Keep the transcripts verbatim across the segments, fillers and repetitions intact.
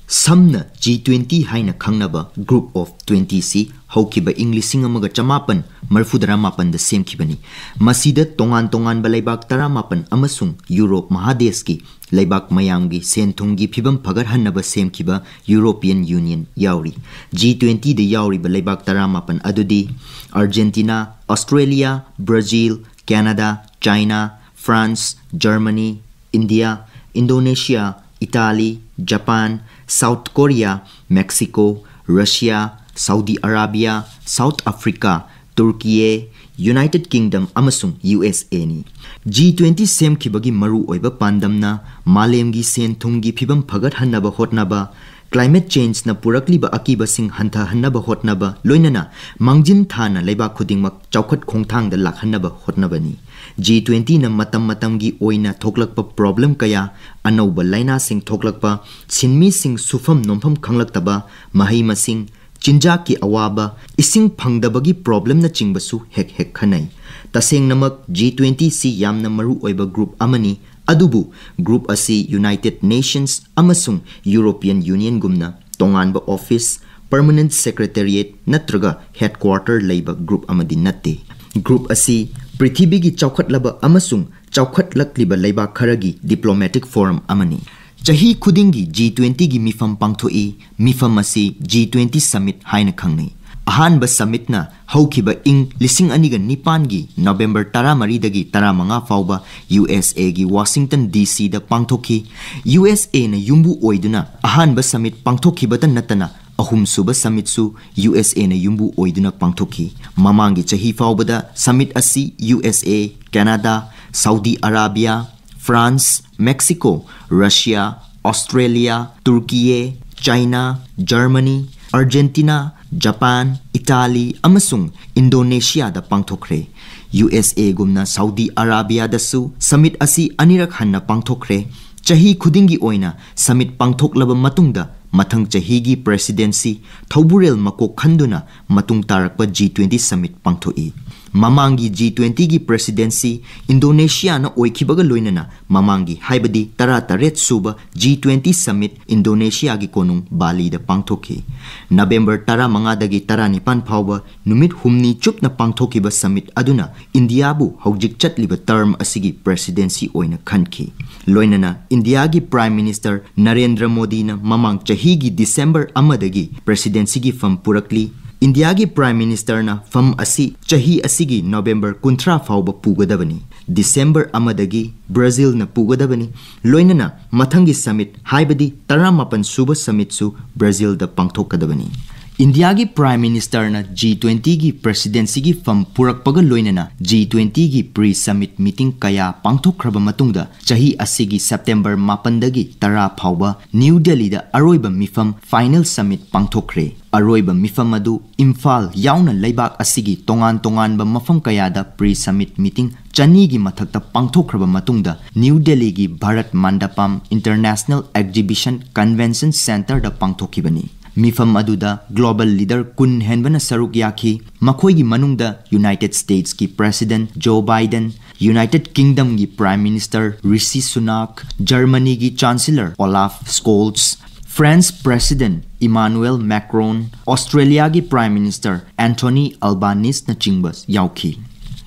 ꯁꯝꯅ G twenty ꯍꯥꯏꯅ ꯈꯪꯅꯕ Group of Twenty ꯁꯤ ꯍꯧꯈꯤꯕ ꯏꯪ ꯂꯤꯁꯤꯡ ꯑꯃꯒ ꯆꯃꯥꯄꯟ ꯃꯔꯤꯐꯨꯇꯔꯥ ꯃꯥꯄꯟꯗ ꯁꯦꯝꯈꯤꯕꯅꯤ꯫ ꯃꯁꯤꯗ ꯇꯣꯉꯥꯟ ꯇꯣꯉꯥꯟꯕ ꯂꯩꯕꯥꯛ ꯇꯔꯥꯃꯥꯄꯟ ꯑꯃꯁꯨꯡ ꯌꯨꯔꯣꯞ ꯃꯍꯥꯗꯦꯁꯀꯤ ꯂꯩꯕꯥꯛ ꯃꯌꯥꯝꯒꯤ ꯁꯦꯟ ꯊꯨꯝꯒꯤ ꯐꯤꯕꯝ ꯐꯒꯠꯍꯟꯅꯕ ꯁꯦꯝꯈꯤꯕ European Union ꯌꯥꯎꯔꯤ꯫ G twenty ꯗ ꯌꯥꯎꯔꯤꯕ ꯂꯩꯕꯥꯛ ꯇꯔꯥꯃꯥꯄꯟ ꯑꯗꯨꯗꯤ Argentina, Australia, Brazil, Canada, China, France, Germany, India, Indonesia, Italy, Japan, South Korea, Mexico, Russia, Saudi Arabia, South Africa, Turkey, United Kingdom ꯑꯃꯁꯨꯡ U S A ꯅꯤ꯫ G twenty ꯁꯦꯝꯈꯤꯕꯒꯤ ꯃꯔꯨꯑꯣꯏꯕ ꯄꯥꯟꯗꯝꯅ ꯃꯥꯂꯦꯝꯒꯤ ꯁꯦꯟ ꯊꯨꯝꯒꯤ ꯐꯤꯕꯝ ꯐꯒꯠꯍꯟꯅꯕ ꯍꯣꯠꯅꯕ, climate change ꯅ ꯄꯨꯔꯛꯂꯤꯕ ꯑꯀꯤꯕꯁꯤꯡ ꯍꯟꯊꯍꯟꯅꯕ ꯍꯣꯠꯅꯕ, ꯂꯣꯏꯅꯅ ꯃꯥꯡꯖꯤꯟ ꯊꯥꯅ ꯂꯩꯕꯥꯛ ꯈꯨꯗꯤꯡꯃꯛ ꯆꯥꯎꯈꯠ ꯈꯣꯡꯊꯥꯡꯗ ꯂꯥꯛꯍꯟꯅꯕ ꯍꯣꯠꯅꯕꯅꯤ꯫ G twenty ꯅ ꯃꯇꯝ ꯃꯇꯝꯒꯤ ꯑꯣꯏꯅ ꯊꯣꯛꯂꯛꯄ problem ꯀꯌꯥ, ꯑꯅꯧꯕ ꯂꯥꯏꯅꯥꯁꯤꯡ ꯊꯣꯛꯂꯛꯄ, ꯁꯤꯟꯃꯤꯁꯤꯡ ꯁꯨꯐꯝ ꯅꯣꯝꯐꯝ ꯈꯪꯂꯛꯇꯕ, ꯃꯍꯩ ꯃꯁꯤꯡ, ꯆꯤꯟꯖꯥꯛꯀꯤ ꯑꯋꯥꯕ, ꯏꯁꯤꯡ ꯐꯪꯗꯕꯒꯤ problemꯅꯆꯤꯡꯕꯁꯨ ꯍꯦꯛ ꯍꯦꯛ ꯈꯟꯅꯩ꯫ ꯇꯁꯦꯡꯅꯃꯛ G twenty ꯁꯤ ꯌꯥꯝꯅ ꯃꯔꯨ ꯑꯣꯏꯕ group ꯑꯃꯅꯤ, ꯑꯗꯨꯕꯨ group ꯑꯁꯤ United Nations ꯑꯃꯁꯨꯡ European Union ꯒꯨꯝꯅ ꯇꯣꯉꯥꯟꯕ office, permanent secretariat ꯅꯠꯇ꯭ꯔꯒ headquarter ꯂꯩꯕ group ꯑꯃꯗꯤ ꯅꯠꯇꯦ꯫ Group ꯑꯁꯤ ꯄ꯭ꯔꯤꯊꯤꯕꯤꯒꯤ ꯆꯥꯎꯈꯠꯂꯕ ꯑꯃꯁꯨꯡ ꯆꯥꯎꯈꯠꯂꯛꯂꯤꯕ ꯂꯩꯕꯥꯛ ꯈꯔꯒꯤ diplomatic forum ꯑꯃꯅꯤ꯫ ꯆꯍꯤ ꯈꯨꯗꯤꯡꯒꯤ G twenty ꯒꯤ ꯃꯤꯐꯝ ꯄꯥꯡꯊꯣꯛꯏ꯫ ꯃꯤꯐꯝ ꯑꯁꯤ G twenty Summit ꯍꯥꯏꯅ ꯈꯪꯅꯩ꯫ ꯑꯍꯥꯟꯕ summitꯅ ꯍꯧꯈꯤꯕ ꯏꯪ ꯂꯤꯁꯤꯡ ꯑꯅꯤꯒ ꯅꯤꯄꯥꯟꯒꯤ November ꯇꯔꯥꯃꯔꯤꯗꯒꯤ ꯇꯔꯥꯃꯉꯥ ꯐꯥꯎꯕ U S A ꯒꯤ Washington D C ꯗ ꯄꯥꯡꯊꯣꯛꯈꯤ꯫ U S A ꯅ ꯌꯨꯝꯕꯨ ꯑꯣꯏꯗꯨꯅ ꯑꯍꯥꯟꯕ summit ꯄꯥꯡꯊꯣꯛꯈꯤꯕꯇ ꯅꯠꯇꯅ ꯑꯍꯨꯝꯁꯨꯕ summitꯁꯨ U S A ꯅ ꯌꯨꯝꯕꯨ ꯑꯣꯏꯗꯨꯅ ꯄꯥꯡꯊꯣꯛꯈꯤ꯫ ꯃꯃꯥꯡꯒꯤ ꯆꯍꯤ ꯐꯥꯎꯕꯗ summit ꯑꯁꯤ U S A, Canada, Saudi Arabia, France, Mexico, Russia, Australia, Turkey, China, Germany, Argentina, Japan, Italy ꯑꯃꯁꯨꯡ Indonesiaꯗ ꯄꯥꯡꯊꯣꯛꯈ꯭ꯔꯦ꯫ U S A ꯒꯨꯝꯅ Saudi Arabiaꯗꯁꯨ summit ꯑꯁꯤ ꯑꯅꯤꯔꯛ ꯍꯟꯅ ꯄꯥꯡꯊꯣꯛꯈ꯭ꯔꯦ꯫ ꯆꯍꯤ ꯈꯨꯗꯤꯡꯒꯤ ꯑꯣꯏꯅ summit ꯄꯥꯡꯊꯣꯛꯂꯕ ꯃꯇꯨꯡꯗ ꯃꯊꯪ ꯆꯍꯤꯒꯤ presidency ꯊꯧꯕꯨꯔꯦꯜ ꯃꯀꯣꯛ ꯈꯟꯗꯨꯅ ꯃꯇꯨꯡ ꯇꯥꯔꯛꯄ G twenty summit ꯄꯥꯡꯊꯣꯛꯏ꯫ ꯃꯃꯥꯡꯒꯤ G twenty ꯒꯤ presidency Indonesia ꯅ ꯑꯣꯏꯈꯤꯕꯒ ꯂꯣꯏꯅꯅ ꯃꯃꯥꯡꯒꯤ, ꯍꯥꯏꯕꯗꯤ ꯇꯔꯥꯇꯔꯦꯠ ꯁꯨꯕ G twenty summit Indonesia ꯒꯤ ꯀꯣꯅꯨꯡ Bali ꯗ ꯄꯥꯡꯊꯣꯛꯈꯤ꯫ November ꯇꯔꯥꯃꯉꯥꯗꯒꯤ ꯇꯔꯥꯅꯤꯄꯥꯟ ꯐꯥꯎꯕ ꯅꯨꯃꯤꯠ ꯍꯨꯝꯅꯤ ꯆꯨꯞꯅ ꯄꯥꯡꯊꯣꯛꯈꯤꯕ summit ꯑꯗꯨꯅ India ꯕꯨ ꯍꯧꯖꯤꯛ ꯆꯠꯂꯤꯕ term ꯑꯁꯤꯒꯤ presidency ꯑꯣꯏꯅ ꯈꯟꯈꯤ꯫ ꯂꯣꯏꯅꯅ India ꯒꯤ Prime Minister ꯅꯔꯦꯟꯗ꯭ꯔ ꯃꯣꯗꯤꯅ ꯃꯃꯥꯡ ꯆꯍꯤꯒꯤ December ꯑꯃꯗꯒꯤ presidency ꯒꯤ ꯐꯝ ꯄꯨꯔꯛꯂꯤ꯫ India ꯒꯤ Prime Minister ꯅ ꯐꯝ ꯑꯁꯤ ꯆꯍꯤ ꯑꯁꯤꯒꯤ November ꯀꯨꯟꯊ꯭ꯔꯥ ꯐꯥꯎꯕ ꯄꯨꯒꯗꯕꯅꯤ꯫ December ꯑꯃꯗꯒꯤ Brazil ꯅ ꯄꯨꯒꯗꯕꯅꯤ꯫ ꯂꯣꯏꯅꯅ ꯃꯊꯪꯒꯤ summit, ꯍꯥꯏꯕꯗꯤ ꯇꯔꯥꯃꯥꯄꯟ ꯁꯨꯕ summit ꯁꯨ Brazil ꯗ ꯄꯥꯡꯊꯣꯛꯀꯗꯕꯅꯤ꯫ India ꯒꯤ Prime Minister ꯅ G twenty ꯒꯤ presidency ꯒꯤ ꯐꯝ ꯄꯨꯔꯛꯄꯒ ꯂꯣꯏꯅꯅ G twenty ꯒꯤ pre summit meeting ꯀꯌꯥ ꯄꯥꯡꯊꯣꯛꯈ꯭ꯔꯕ ꯃꯇꯨꯡꯗ, ꯆꯍꯤ ꯑꯁꯤꯒꯤ September ꯃꯥꯄꯟꯗꯒꯤ ꯇꯔꯥ ꯐꯥꯎꯕ New Delhi ꯗ ꯑꯔꯣꯏꯕ ꯃꯤꯐꯝ, final summit, ꯄꯥꯡꯊꯣꯛꯈ꯭ꯔꯦ꯫ ꯑꯔꯣꯏꯕ ꯃꯤꯐꯝ ꯑꯗꯨ ꯏꯝꯐꯥꯜ ꯌꯥꯎꯅ ꯂꯩꯕꯥꯛ ꯑꯁꯤꯒꯤ ꯇꯣꯉꯥꯟ ꯇꯣꯉꯥꯟꯕ ꯃꯐꯝ ꯀꯌꯥꯗ pre summit meeting ꯆꯅꯤꯒꯤ ꯃꯊꯛꯇ ꯄꯥꯡꯊꯣꯛꯈ꯭ꯔꯕ ꯃꯇꯨꯡꯗ, New Delhi ꯒꯤ Bharat Mandapam International Exhibition Convention Center ꯗ ꯄꯥꯡꯊꯣꯛꯈꯤꯕꯅꯤ꯫ ꯃꯤꯐꯝ ꯑꯗꯨꯗ global leader ꯀꯨꯟ ꯍꯦꯟꯕꯅ ꯁꯔꯨꯛ ꯌꯥꯈꯤ꯫ ꯃꯈꯣꯏꯒꯤ ꯃꯅꯨꯡꯗ United States ꯀꯤ President Joe Biden, United Kingdom ꯒꯤ Prime Minister Rishi Sunak, Germany ꯒꯤ Chancellor Olaf Scholz, France President Emmanuel Macron, Australia ꯒꯤ Prime Minister Anthony Albanese ꯅꯆꯤꯡꯕ ꯌꯥꯎꯈꯤ꯫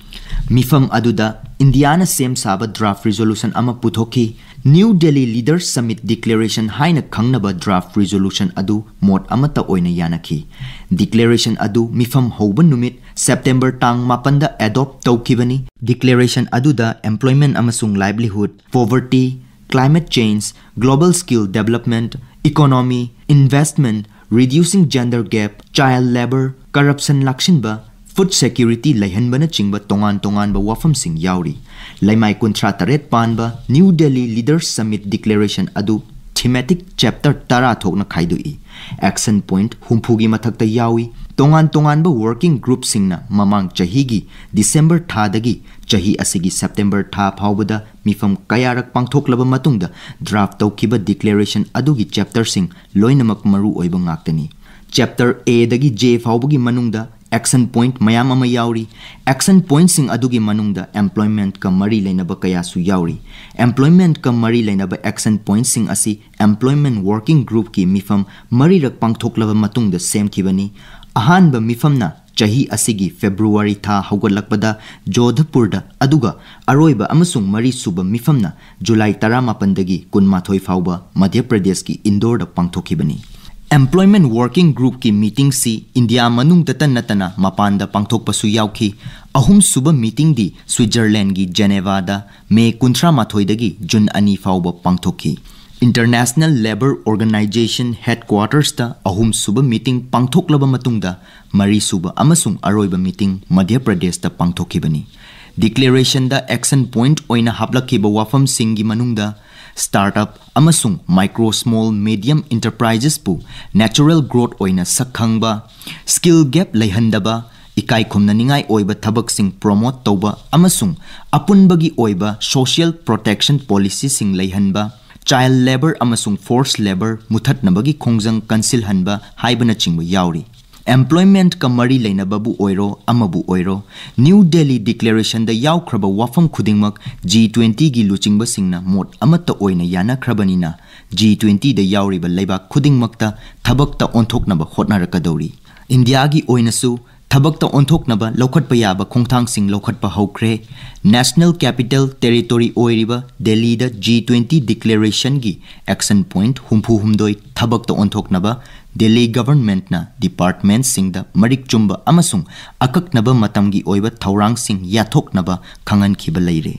ꯃꯤꯐꯝ ꯑꯗꯨꯗ India ꯅ ꯁꯦꯝ ꯁꯥꯕ draft resolution ꯑꯃ ꯄꯨꯊꯣꯛꯈꯤ꯫ New Delhi Leaders Summit Declaration ꯍꯥꯏꯅ ꯈꯪꯅꯕ draft resolution ꯑꯗꯨ ꯃꯣꯠ ꯑꯃꯠꯇ ꯑꯣꯏꯅ ꯌꯥꯅꯈꯤ꯫ Declaration ꯑꯗꯨ ꯃꯤꯐꯝ ꯍꯧꯕ ꯅꯨꯃꯤꯠ September ꯇꯥꯡ ꯃꯥꯄꯟꯗ adopt ꯇꯧꯈꯤꯕꯅꯤ꯫ Declaration ꯑꯗꯨꯗ employment ꯑꯃꯁꯨꯡ livelihood, poverty, climate change, global skill development, economy, investment, reducing gender gap, child labour, corruption ꯂꯥꯛꯁꯤꯟꯕ, food security ꯂꯩꯍꯟꯕꯅꯆꯤꯡꯕ ꯇꯣꯉꯥꯟ ꯇꯣꯉꯥꯟꯕ ꯋꯥꯐꯝꯁꯤꯡ ꯌꯥꯎꯔꯤ꯫ ꯂꯩꯃꯥꯏ ꯀꯨꯟꯊ꯭ꯔꯥ ꯇꯔꯦꯠ ꯄꯥꯟꯕ New Delhi Leaders Summit Declaration ꯑꯗꯨ thematic chapter ꯇꯔꯥ ꯊꯣꯛꯅ ꯈꯥꯏꯗꯣꯛꯏ꯫ Action point ꯍꯨꯝꯐꯨꯒꯤ ꯃꯊꯛꯇ ꯌꯥꯎꯏ꯫ ꯇꯣꯉꯥꯟ ꯇꯣꯉꯥꯟꯕ working group ꯁꯤꯡꯅ ꯃꯃꯥꯡ ꯆꯍꯤꯒꯤ December ꯊꯥꯗꯒꯤ ꯆꯍꯤ ꯑꯁꯤꯒꯤ September ꯊꯥ ꯐꯥꯎꯕꯗ ꯃꯤꯐꯝ ꯀꯌꯥꯔꯛ ꯄꯥꯡꯊꯣꯛꯂꯕ ꯃꯇꯨꯡꯗ draft ꯇꯧꯈꯤꯕ declaration ꯑꯗꯨꯒꯤ chapter ꯁꯤꯡ ꯂꯣꯏꯅꯃꯛ ꯃꯔꯨ ꯑꯣꯏꯕ ꯉꯥꯛꯇꯅꯤ꯫ Chapter A ꯗꯒꯤ J ꯐꯥꯎꯕꯒꯤ ꯃꯅꯨꯡꯗ ꯑꯦꯛꯁꯟ ꯄꯣꯏꯟꯠ ꯃꯌꯥꯝ ꯑꯃ ꯌꯥꯎꯔꯤ꯫ ꯑꯦꯛꯁꯟ ꯄꯣꯏꯟꯠꯁꯤꯡ ꯑꯗꯨꯒꯤ ꯃꯅꯨꯡꯗ ꯑꯦꯝꯄ꯭ꯂꯣꯏꯃꯦꯟꯠꯀ ꯃꯔꯤ ꯂꯩꯅꯕ ꯀꯌꯥꯁꯨ ꯌꯥꯎꯔꯤ꯫ ꯑꯦꯝꯄ꯭ꯂꯣꯏꯃꯦꯟꯠꯀ ꯃꯔꯤ ꯂꯩꯅꯕ ꯑꯦꯛꯁꯟ ꯄꯣꯏꯟꯠꯁꯤꯡ ꯑꯁꯤ ꯑꯦꯝꯄ꯭ꯂꯣꯏꯃꯦꯟꯠ ꯋꯥꯔꯀꯤꯡ ꯒ꯭ꯔꯨꯞꯀꯤ ꯃꯤꯐꯝ ꯃꯔꯤꯔꯛ ꯄꯥꯡꯊꯣꯛꯂꯕ ꯃꯇꯨꯡꯗ ꯁꯦꯝꯈꯤꯕꯅꯤ꯫ ꯑꯍꯥꯟꯕ ꯃꯤꯐꯝꯅ ꯆꯍꯤ ꯑꯁꯤꯒꯤ ꯐꯦꯕ꯭ꯔꯨꯋꯥꯔꯤ ꯊꯥ ꯍꯧꯒꯠꯂꯛꯄꯗ ꯖꯣꯙꯄꯨꯔꯗ, ꯑꯗꯨꯒ ꯑꯔꯣꯏꯕ ꯑꯃꯁꯨꯡ ꯃꯔꯤꯁꯨꯕ ꯃꯤꯐꯝꯅ ꯖꯨꯂꯥꯏ ꯇꯔꯥꯃꯥꯄꯟꯗꯒꯤ ꯀꯨꯟꯃꯥꯊꯣꯏ ꯐꯥꯎꯕ ꯃꯙ꯭ꯌ ꯄ꯭ꯔꯗꯦꯁꯀꯤ ꯏꯟꯗꯣꯔꯗ ꯄꯥꯡꯊꯣꯛꯈꯤꯕꯅꯤ꯫ ꯑꯦꯝꯄ꯭ꯂꯣꯏꯃꯦꯟꯠ ꯋꯥꯔꯀꯤꯡ ꯒ꯭ꯔꯨꯞꯀꯤ ꯃꯤꯇꯤꯡꯁꯤ ꯏꯟꯗꯤꯌꯥ ꯃꯅꯨꯡꯗꯇ ꯅꯠꯇꯅ ꯃꯄꯥꯟꯗ ꯄꯥꯡꯊꯣꯛꯄꯁꯨ ꯌꯥꯎꯈꯤ꯫ ꯑꯍꯨꯝꯁꯨꯕ ꯃꯤꯇꯤꯡꯗꯤ ꯁ꯭ꯋꯤꯠꯖꯔꯂꯦꯟꯒꯤ ꯖꯦꯅꯦꯚꯥꯗ ꯃꯦ ꯀꯨꯟꯊ꯭ꯔꯥ ꯃꯥꯊꯣꯏꯗꯒꯤ ꯖꯨꯟ ꯑꯅꯤ ꯐꯥꯎꯕ ꯄꯥꯡꯊꯣꯛꯈꯤ꯫ ꯏꯟꯇꯔꯅꯦꯁꯅꯦꯜ ꯂꯦꯕꯔ ꯑꯣꯔꯒꯅꯥꯏꯖꯦꯁꯟ ꯍꯦꯗꯀ꯭ꯋꯥꯇꯔꯁꯇ ꯑꯍꯨꯝꯁꯨꯕ ꯃꯤꯇꯤꯡ ꯄꯥꯡꯊꯣꯛꯂꯕ ꯃꯇꯨꯡꯗ, ꯃꯔꯤꯁꯨꯕ ꯑꯃꯁꯨꯡ ꯑꯔꯣꯏꯕ ꯃꯤꯇꯤꯡ ꯃꯙ꯭ꯌ ꯄ꯭ꯔꯗꯦꯁꯇ ꯄꯥꯡꯊꯣꯛꯈꯤꯕꯅꯤ꯫ ꯗꯤꯀ꯭ꯂꯦꯔꯦꯁꯟꯗ ꯑꯦꯛꯁꯟ ꯄꯣꯏꯟꯠ ꯑꯣꯏꯅ ꯍꯥꯞꯂꯛꯈꯤꯕ ꯋꯥꯐꯝꯁꯤꯡꯒꯤ ꯃꯅꯨꯡꯗ ꯁ꯭ꯇꯥꯔꯠ ꯑꯞ ꯑꯃꯁꯨꯡ ꯃꯥꯏꯀ꯭ꯔꯣ ꯁ꯭ꯃꯣꯜ ꯃꯤꯗꯤꯌꯝ ꯏꯟꯇꯔꯄ꯭ꯔꯥꯏꯖꯦꯁꯄꯨ ꯅꯦꯆꯔꯦꯜ ꯒ꯭ꯔꯣꯊ ꯑꯣꯏꯅ ꯁꯛꯈꯪꯕ, ꯁ꯭ꯀꯤꯜ ꯒꯦꯞ ꯂꯩꯍꯟꯗꯕ, ꯏꯀꯥꯏ ꯈꯨꯝꯅꯅꯤꯡꯉꯥꯏ ꯑꯣꯏꯕ ꯊꯕꯛꯁꯤꯡ ꯄ꯭ꯔꯣꯃꯣꯠ ꯇꯧꯕ ꯑꯃꯁꯨꯡ ꯑꯄꯨꯟꯕꯒꯤ ꯑꯣꯏꯕ ꯁꯣꯁꯤꯌꯦꯜ ꯄ꯭ꯔꯣꯇꯦꯛꯁꯟ ꯄꯣꯂꯤꯁꯤꯁꯤꯡ ꯂꯩꯍꯟꯕ, ꯆꯥꯏꯜꯗ ꯂꯦꯕꯔ ꯑꯃꯁꯨꯡ ꯐꯣꯔꯁ ꯂꯦꯕꯔ ꯃꯨꯊꯠꯅꯕꯒꯤ ꯈꯣꯡꯖꯪ ꯀꯟꯁꯤꯜꯍꯟꯕ ꯍꯥꯏꯕꯅꯆꯤꯡꯕ ꯌꯥꯎꯔꯤ꯫ ꯑꯦꯝꯄ꯭ꯂꯣꯏꯃꯦꯟꯠꯀ ꯃꯔꯤ ꯂꯩꯅꯕꯕꯨ ꯑꯣꯏꯔꯣ, ꯑꯃꯕꯨ ꯑꯣꯏꯔꯣ, ꯅ꯭ꯌꯨ ꯗꯦꯜꯂꯤ ꯗꯤꯀ꯭ꯂꯦꯔꯦꯁꯟꯗ ꯌꯥꯎꯈ꯭ꯔꯕ ꯋꯥꯐꯝ ꯈꯨꯗꯤꯡꯃꯛ ꯖꯤ ꯇ꯭ꯋꯦꯟꯇꯤꯒꯤ ꯂꯨꯆꯤꯡꯕꯁꯤꯡꯅ ꯃꯣꯠ ꯑꯃꯠꯇ ꯑꯣꯏꯅ ꯌꯥꯅꯈ꯭ꯔꯕꯅꯤꯅ, ꯖꯤ ꯇ꯭ꯋꯦꯟꯇꯤꯗ ꯌꯥꯎꯔꯤꯕ ꯂꯩꯕꯥꯛ ꯈꯨꯗꯤꯡꯃꯛꯇ ꯊꯕꯛꯇ ꯑꯣꯟꯊꯣꯛꯅꯕ ꯍꯣꯠꯅꯔꯛꯀꯗꯧꯔꯤ꯫ ꯏꯟꯗꯤꯌꯥꯒꯤ ꯑꯣꯏꯅꯁꯨ ꯊꯕꯛꯇ ꯑꯣꯟꯊꯣꯛꯅꯕ ꯂꯧꯈꯠꯄ ꯌꯥꯕ ꯈꯣꯡꯊꯥꯡꯁꯤꯡ ꯂꯧꯈꯠꯄ ꯍꯧꯈ꯭ꯔꯦ꯫ ꯅꯦꯁꯅꯦꯜ ꯀꯦꯄꯤꯇꯦꯜ ꯇꯦꯔꯤꯇꯣꯔꯤ ꯑꯣꯏꯔꯤꯕ ꯗꯦꯜꯂꯤꯗ ꯖꯤ ꯇ꯭ꯋꯦꯟꯇꯤ ꯗꯤꯀ꯭ꯂꯦꯔꯦꯁꯟꯒꯤ ꯑꯦꯛꯁꯟ ꯄꯣꯏꯟꯠ ꯍꯨꯝꯐꯨ ꯍꯨꯝꯗꯣꯏ ꯊꯕꯛꯇ ꯑꯣꯟꯊꯣꯛꯅꯕ ꯗꯦꯜꯂꯤ ꯒꯚꯔꯟꯃꯦꯟꯠꯅ ꯗꯤꯄꯥꯔꯠꯃꯦꯟꯠꯁꯤꯡꯗ ꯃꯔꯤꯛ ꯆꯨꯝꯕ ꯑꯃꯁꯨꯡ ꯑꯀꯛꯅꯕ ꯃꯇꯝꯒꯤ ꯑꯣꯏꯕ ꯊꯧꯔꯥꯡꯁꯤꯡ ꯌꯥꯊꯣꯛꯅꯕ ꯈꯪꯍꯟꯈꯤꯕ ꯂꯩꯔꯦ꯫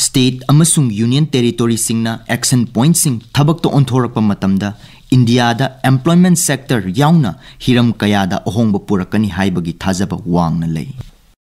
ꯁ꯭ꯇꯦꯠ ꯑꯃꯁꯨꯡ ꯌꯨꯅꯤꯌꯟ ꯇꯦꯔꯤꯇꯣꯔꯤꯁꯤꯡꯅ ꯑꯦꯛꯁꯟ ꯄꯣꯏꯟꯠꯁꯤꯡ ꯊꯕꯛꯇ ꯑꯣꯟꯊꯣꯔꯛꯄ ꯃꯇꯝꯗ ꯏꯟꯗꯤꯌꯥꯗ ꯑꯦꯝꯄ꯭ꯂꯣꯏꯃꯦꯟꯠ ꯁꯦꯛꯇꯔ ꯌꯥꯎꯅ ꯍꯤꯔꯝ ꯀꯌꯥꯗ ꯑꯍꯣꯡꯕ ꯄꯨꯔꯛꯀꯅꯤ ꯍꯥꯏꯕꯒꯤ ꯊꯥꯖꯕ ꯋꯥꯡꯅ ꯂꯩ꯫